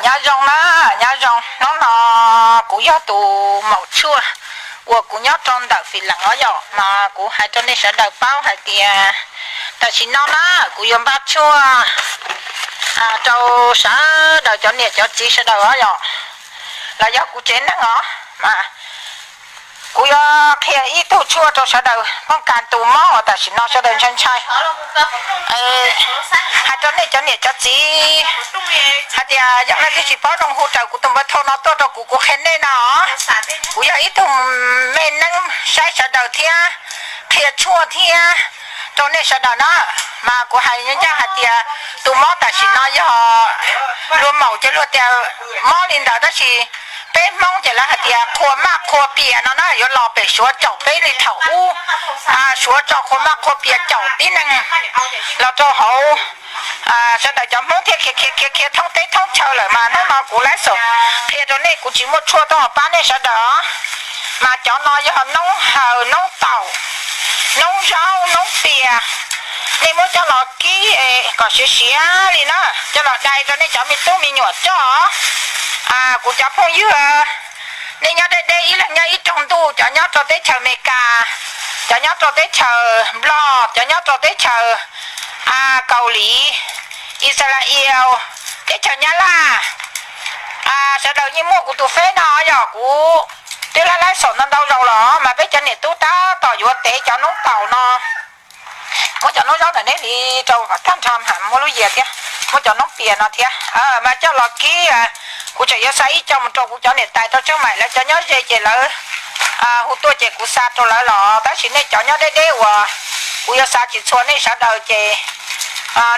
Nyob zoo na, nyob zoo. Hnub no kuv yog tus maum tshuaj uas kuv nyob rau ntawm Fis Lees os yom, mas kuv hais rau nej sawv daws paub hais tias tam sim no na kuv yuav npaj tshuaj rau sawv daws cov niam cov txiv sawv daws os yom, los yog kuv tsev neeg os, mas kuv yuav qhia ib tug tshuaj rau sawv daws poob kas tus mob uas tam sim no sawv daws ntshai ntshai. Hais rau nej cov niam cov txiv hais tias yog leej twg tsis paub zoo hu raws kuv tus npawb thau no tuaj rau kuv, kuv qhia nej no. Kuv yog ib tug me neeb saib sawv daws thiab qhia tshuaj thiab rau nej sawv daws na. Mas kuv hais ncaj hais tias tus mob tam sim no yog luag maum ces luag tias mob li ntawd, tab sis peb Hmoob ces lawv hais tias qhua maj qhua pias no na, yuav los pem Suav caum peb li thaum ub. Suav tso qhua maj qhua pias caum tib neeg los rau hauv, sawv daws cov Hmoob thiaj khiav khiav khiav thoob teb thoob chaw lawm. Mas hnub no kuv laib xom qhia rau nej, kuv tsis muaj tshuaj tuaj pab nej sawv daws os. Mas cov no yog noob hawm, noob taum, noob zaub, noob pias. Nej muab coj los kib kom siav siav li na, coj los dai rau nej cov me tub me nyuam coj. Kuv cov phooj ywg, nej nyob deb deb ib leeg nyob ib rooj ntuj, cov nyob rau teb chaws Amelikas, cov nyob rau teb chaws Nplog, cov nyob rau teb chaws Kaus Lim, Israel, teb chaws Nyab Laj, sawv daws yeej muaj kuv tus feb no yog kuv twb laib laib xom ntau ntau zaus los mas peb cov niam tub tab tom yuav tev cov noob taum no. Muab cov noob zaub ntawm neb hliv rau tag nrho, muab lub yias thiab, muab cov noob pias no thiab mas coj los kib. Kuv tseem yuav xa ib co mus rau kuv cov niam tais rau Tsheej Maim, lawv cov nyob ze ces lawv hu tuaj ces kuv xa rau lawv los, tab sis nej cov nyob deb deb uas kuv yuav xa tsis txhua nej sawv daws ces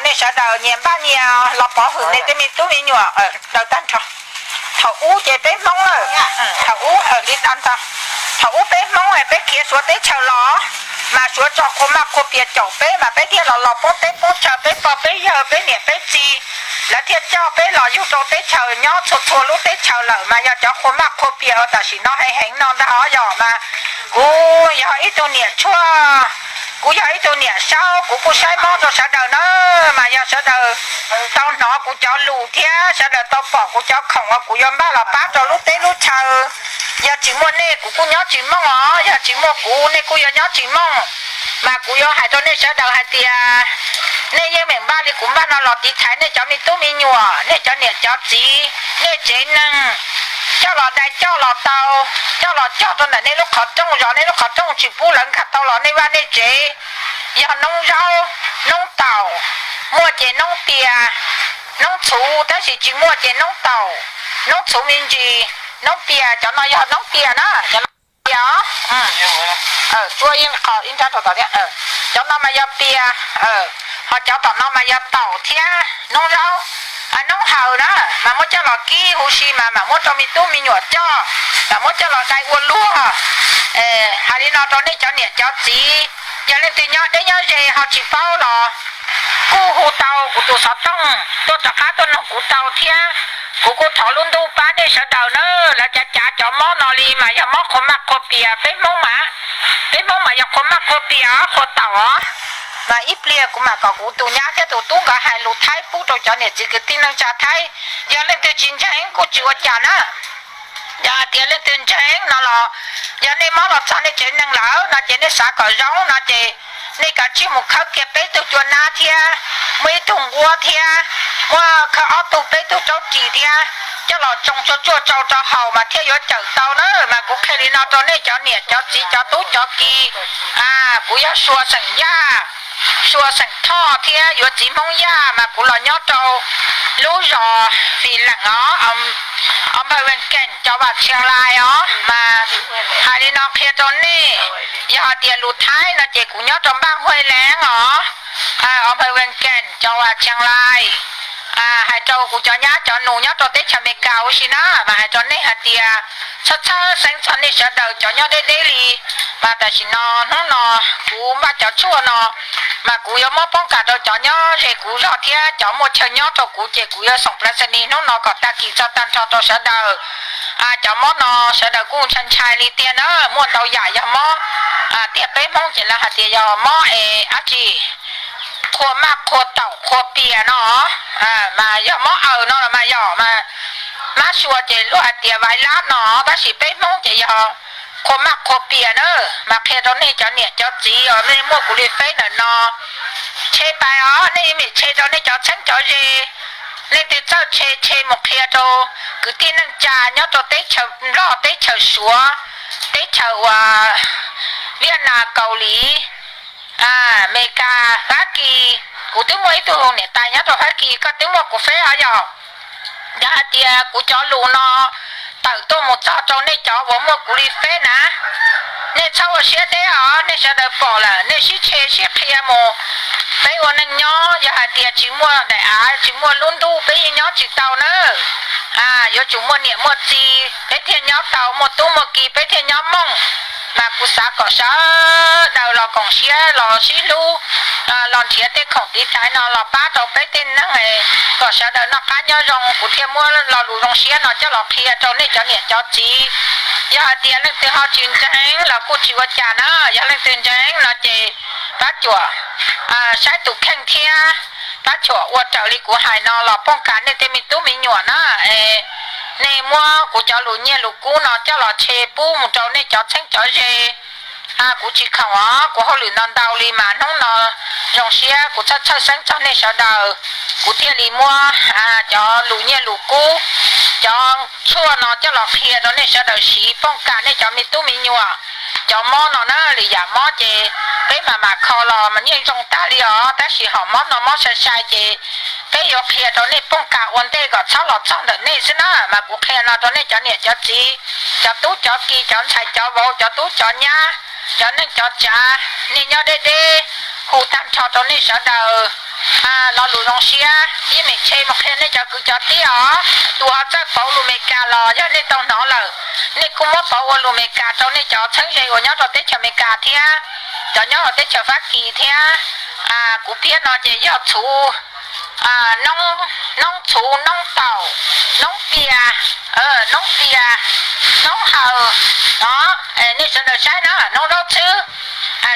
nej sawv daws nyias npaj nyias los pov hwm nej tej me tub me nyuam daws tag nrho. Thaum ub ces peb Hmoob lawm, thaum ub li thaum ub peb Hmoob peb khiav Suav teb chaws los, mas Suav tso qhua maj qhua pias caum peb mas peb thiaj los los poob teb poob chaw, peb pog peb yawg peb niam peb txiv, lawv thiaj coj peb los yug rau teb chaws nyob txhua txhua lub teb chaws lawm. Mas yog cov qhua maj qhua pias uas tam sim no heev heev no ntag os yog mas kuv yog ib tug niam tshuaj, kuv yog ib tug niam saub, kuv kuj saib mob rau sawv daws na. Mas yog sawv daws tau hnov kuv cov lus thiab sawv daws tau pom kuv cov khoom uas kuv yuav npaj los pab rau lub teb lub chaw, yog tsis muaj nej kuv kuj nyob tsis mooj os, yog tsis muaj kuv nej kuj yuav nyob tsis mooj. Mas kuv yuav hais rau nej sawv daws hais tias nej yeej meem npaj li kuv npaj no los tiv thaiv nej cov me tub me nyuam, nej cov niam cov txiv, nej tsev neeg, coj los dai coj los tau, coj los cog rau ntawm nej lub qhov rooj, zov nej lub qhov rooj tsis pub lawv nkag tau los nej vaj nej tsev. Yog noob zaub, noob taum, muaj ces noob pias, noob txhuv, tab sis tsis muaj ces noob taum, noob txhuv me ntsis, noob pias, cov no yog noob pias na, cov no pias os. Ua ib qho ib nrab rau tom thiab. Cov no mas yog pias, ho cov tom no mas yog taum thiab noob zaub, noob hawm na, mas muab coj los kib huv si mas mam muab rau me tub me nyuam coj, mam muab coj los dai ua luag. Hais li no rau nej cov niam cov txiv, yog leej twg nyob deb nyob ze ho tsis paub los kuj hu tau kuv tus xov tooj tuaj rov qab tuaj noog kuv tau thiab. Kuv kuj thov lub ntuj pab nej sawv daws na. Lawv cav cav cov mob no li mas yog mob qhua maj qhua pias, peb Hmoob mas, peb Hmoob mas yog qhua maj qhua pias, qhua taum os. Mas ib pliag kuv mam kom kuv tus nyab thiab tus tub nkawd hais lus Thaib pub rau cov niam txiv kwv tij neej tsa Thaib. Yog leej twg tsis ntseeg kuj tsis ua cas na. Yog hais tias leej twg ntseeg no los, yog nej mob los txog nej tsev neeg lawm no ces nej xav kom zoo no ces nej kav tsij mus khawb kiag peb tug cua nab thiab, muaj ib tug nquab thiab, muaj khawb ob tug peb tug raub ris thiab, coj los tsoo tsuag tsuag tsau rau haus mas thiaj yuav cawm tau na. Mas kuv qhia li no rau nej cov niam cov txiv cov tub cov ki. Kuv yog Suav xeem Yaj, Suav xeem Thoj thiab yuav txiv Hmoob Yaj mas kuv los nyob rau lub zos Fis Lees os, Om Phaw Vees Kees, cov Vam Tsheej Lais os. Mas hais li no qhia rau nej, yog hais tias lus Thaib no ces kuv nyob rau Npaj Huaj Leev os, Om Phaw Vees Kees, cov Vam Tsheej Lais. Hais rau kuv cov nyab cov nus nyob rau teb chaws Amelikas huv si na, mas hais rau nej hais tias txhawj txhawj xeeb txog nej sawv daws cov nyob deb deb li. Mas tam sim no hnub no kuv npaj cov tshuaj no, mas kuv yuav muab poob kam rau cov nyob ze kuv zog thiab cov muaj chaw nyob rau kuv ces kuv yuav xoom plas xas nis hnub no kom tag kis txog tag nrho rau sawv daws. Cov mob no sawv daws kuj ntshai ntshai li tiag na, muaj ntau yam yog mob. Tiag peb Hmoob ces lawv hais tias yog mob es dab tsi, qhua maj qhua taum qhua pias no, mas yog mob aws no los mas yog, mab sua ces luag hais tias vais lab no, tab sis peb Hmoob ces yog qhua maj qhua pias na. Mas qhia rau nej cov niam cov txiv os, nej muaj kuv li feb ntawm no, tshe pais os, nej nim tshe rau nej cov txheeb cov ze, leej twg txawj tshe tshe mus qhia rau kwv tij neej tsa nyob rau teb chaws Nplog, teb chaws Suav, teb chaws uas Viaj Nam, Kaus Lim, Amelikas, Fab Kis. Kuv twb muaj ib tug niam tais nyob rau Fab Kis, koj twb muaj kuv feb os yog. Yog hais tias kuv cov lus no tawm tuaj mus txog rau nej cov uas muaj kuv li feb na, nej txhob ua siab deb os, nej sawv daws pom lawm nej sib tshe sib qhia mus. Peb ua neej nyob yog hais tias tsis muaj daim av tsis muaj lub ntuj peb yeej nyob tsis tau nawb. Yuav tsum muaj niam muaj txiv peb thiaj nyob tau, muaj tub muaj ki peb thiaj nyob mooj. Mas kuv xav kom sawv daws los koom siab los sib hlub, los nrhiav tej khoom tiv thaiv no los pab rau peb tej neeg, kom sawv daws noj qab nyob zoo. Kuv thiaj muab lo lus zoo siab no coj los qhia rau nej cov niam cov txiv. Yog hais tias leej twg ho tsis ntseeg los kuj tsis ua cas na, yog leej twg ntseeg no ces pab cuam saib tus kheej thiab pab cuam ua raws li kuv hais no los pooj kas nej tej me tub me nyuam na. Nej muab kuv cov lus nyiaj lus kub no coj los tshe pub mus rau nej cov txheeb cov ze. Kuv tsis khoom os, kuv hauj lwm ntau ntau li mas hnub no zoo siab kuv txhawj txhawj xeeb txog nej sawv daws, kuv thiaj li muab cov lus nyiaj lus kub, cov tshuaj no coj los qhia rau nej sawv daws siv pooj kas nej cov me tub me nyuam. Cov mob no na, lwm yam mob ces peb mam mam kho los mas yeej zoo tag li os, tab sis hom mob no mob sai sai ces peb yuav qhia rau nej pooj kas ua ntej kom txhob los txog ntawm nej xwb na. Mas kuv qhia no rau nej cov niam cov txiv, cov tub cov ki, cov ntxhais cov vauv, cov tub cov nyab, cov neej cov tsav, nej nyob deb deb, hu tag nrho rau nej sawv daws lo lus zoo siab, yeej meem tshe mus qhia nej cov kwv cov tij os. Tus ho txawj pauv lus Amelikas los yog nej tau hnov lawm, nej kuj muab pauv ua lus Amelikas rau nej cov txheeb ze uas nyob rau teb chaws Amelikas thiab cov nyob hauv teb chaws Fab Kis thiab. Kuv piav no ces yog txhuv, noob txhuv, noob taum, noob pias, noob pias, noob haws, no, nej sawv daws saib na, noob zaub txhwb,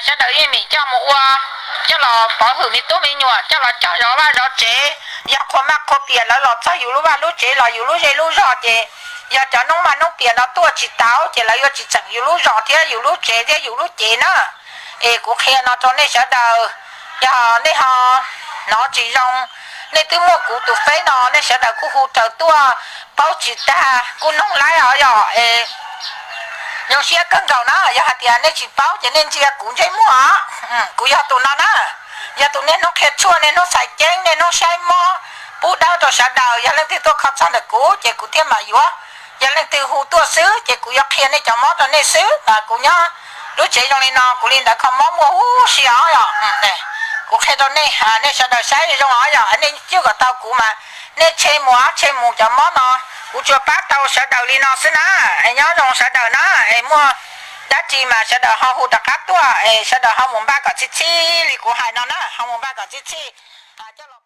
sawv daws yeej meem coj mus ua, coj los pov hwm me tub me nyuam, coj los cog zov vaj zov tsev. Yog qhua maj qhua pias lawv los txog yus lub vaj lub tsev los yus lub zej lub zog ces yog cov noob maj noob pias no tuaj tsis tau ces lawv yuav tsis txeem yus lub zos thiab yus lub tsev thiab yus lub cev na. Es kuv qhia no rau nej sawv daws, yog nej ho hnov tsis zoo, nej twb muaj kuv tus feb no, nej sawv daws kuj hu raws tuaj paub tsis tag kuj noog laib os yog. Zoo siab kawg nkaus na, yog hais tias nej tsis paub ces nej ntsia kuv ntsej muag, kuv yog tus no na, yog tus niaj hnub qhia tshuaj, niaj hnub xaiv ceeb, niaj hnub saib mob, pub dawb rau sawv daws. Yog leej twg tuaj kho txog ntawm kuv ces kuv thiaj mam yuav. Yog leej twg hu tuaj xwb ces kuv yuav qhia nej cov mob rau nej xwb. Kuv nyob lub tsev zoo li no, kuv li ntawd kho mob muaj huv si os yog. Kuv qhia rau nej, nej sawv daws saib zoo os yog, nej cwj kom tau kuv mas nej tshe mus, tshe mus cov mob no, kuv tsuas pab tau sawv daws li no xwb na. Es nyob zoo sawv daws na, es muaj dab tsi mas sawv daws ho hu rov qab tuaj, es sawv daws ho mus npaj kom txhij txhij li kuv hais no na, ho mus npaj kom txhij txhij.